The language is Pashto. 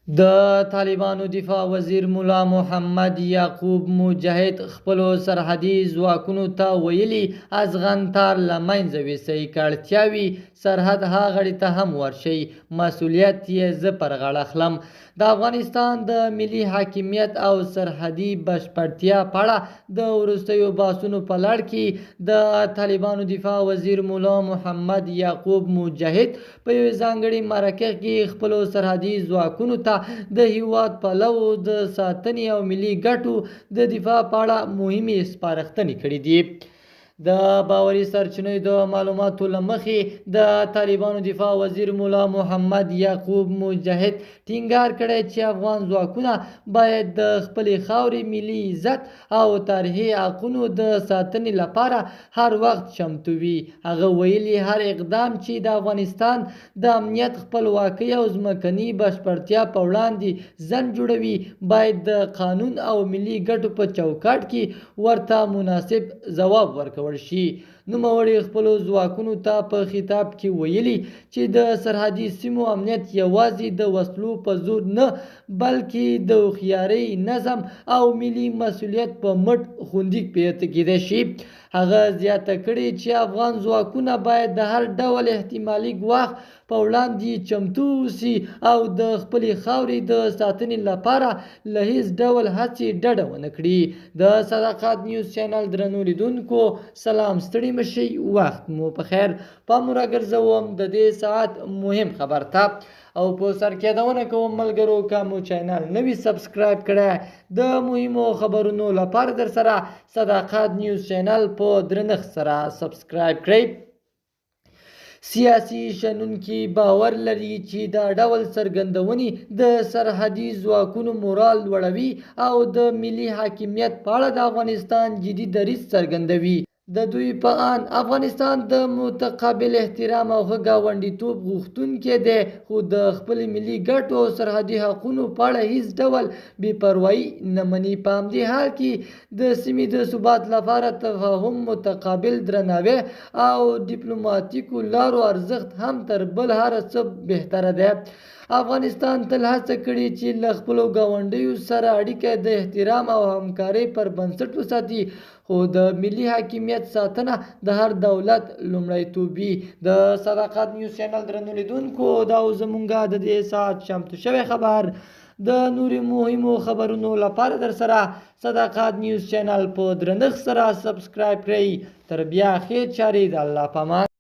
د طالبانو دفاع وزیر ملا محمد یعقوب مجاهد خپلو سرحدي ځواکونو ته ویلي، ازغن تار له منځه ویسئ، که اړتیا وي سرحد ها غړي ته هم ورشئ، مسوولیت یې زه پر غاړه اخلم. د افغانستان د ملي حاکمیت او سرحدي بشپړتیا په اړه د وروستیو بحثونو په لړ کې د طالبانو دفاع وزیر ملا محمد یعقوب مجاهد په یوې ځانګړې مرکه کې خپلو سرحدي ځواکونو ته د هیواد پلو د ساتنې او ملي ګټو د دفاع په اړه مهمې سپارښتنې کړې دي. د باوري سرچینو د معلوماتو له مخې، د طالبانو دفاع وزیر ملا محمد یعقوب مجاهد ټینګار کړی چې افغان ځواکونه باید د خپلې خاورې، ملي عزت او تاریخي حقونو د ساتنې لپاره هر وخت چمتو وي. هغه ویلي، هر اقدام چې د افغانستان د امنیت، خپلواکۍ او ځمکني بشپړتیا په وړاندې ځنډ جوړوي، باید د قانون او ملي ګټو په چوکاټ کې ورته مناسب ځواب ورکول شي. نوموړي خپلو ځواکونو ته په خطاب کې ویلي چې د سرحدي سیمو امنیت یوازې د وسلو په زور نه، بلکې د هوښیارۍ، نظم او ملي مسوولیت په مټ خوندي کېدای شي. هغه زیاته کړې چې افغان ځواکونه باید د هر ډول احتمالي ګواښ په وړاندې چمتو اوسي او د خپلې خاورې د ساتنې لپاره له هیڅ ډول هڅې ډډه ونه کړي. د صداقت نیوز چینل درنو لیدونکو، سلام، ستړي مشئ، وخت مو په خیر. پام راګرځوم د دې ساعت مهم خبر ته او په سر کې یادونه کوم ملګرو، که مو چینل نه وي سبسکرایب کړی، د مهمو خبرونو لپاره در سره صداقت نیوز چینل په درنښت سره سبسکرایب کړئ. سیاسي شنونکي باور لري چې دا ډول څرګندونې د سرحدي ځواکونو مورال لوړوي او د ملي حاکمیت په اړه د افغانستان جدي دریځ څرګندوي. د دوی په اند، افغانستان د متقابل احترام او ښه ګاونډیتوب غوښتونکی دی، خو د خپلې ملي ګټو او سرحدي حقونو په اړه هیڅ ډول بې پروایي نه مني. په همدې حال کې د سیمې د ثبات لپاره تفاهم، متقابل درناوی او ډیپلوماتیکو لارو ارزښت هم تر بل هر څه بهتره دی. افغانستان تل هڅه کړې چې له خپلو ګاونډیو سره اړیکه د احترام او همکارۍ پر بنسټ وساتي، خو د ملي حاکمیت ساتنه د هر دولت لومړیتوب وي. د صداقت نیوز چینل درنو لیدونکو، دا و زمونږ د دې ساعت چمتو شوی خبر. د نورو مهمو خبرونو لپاره در سره صداقت نیوز چینل په درنښت سره سبسکرایب کړئ. تر بیا ښې چارې، د الله پامان.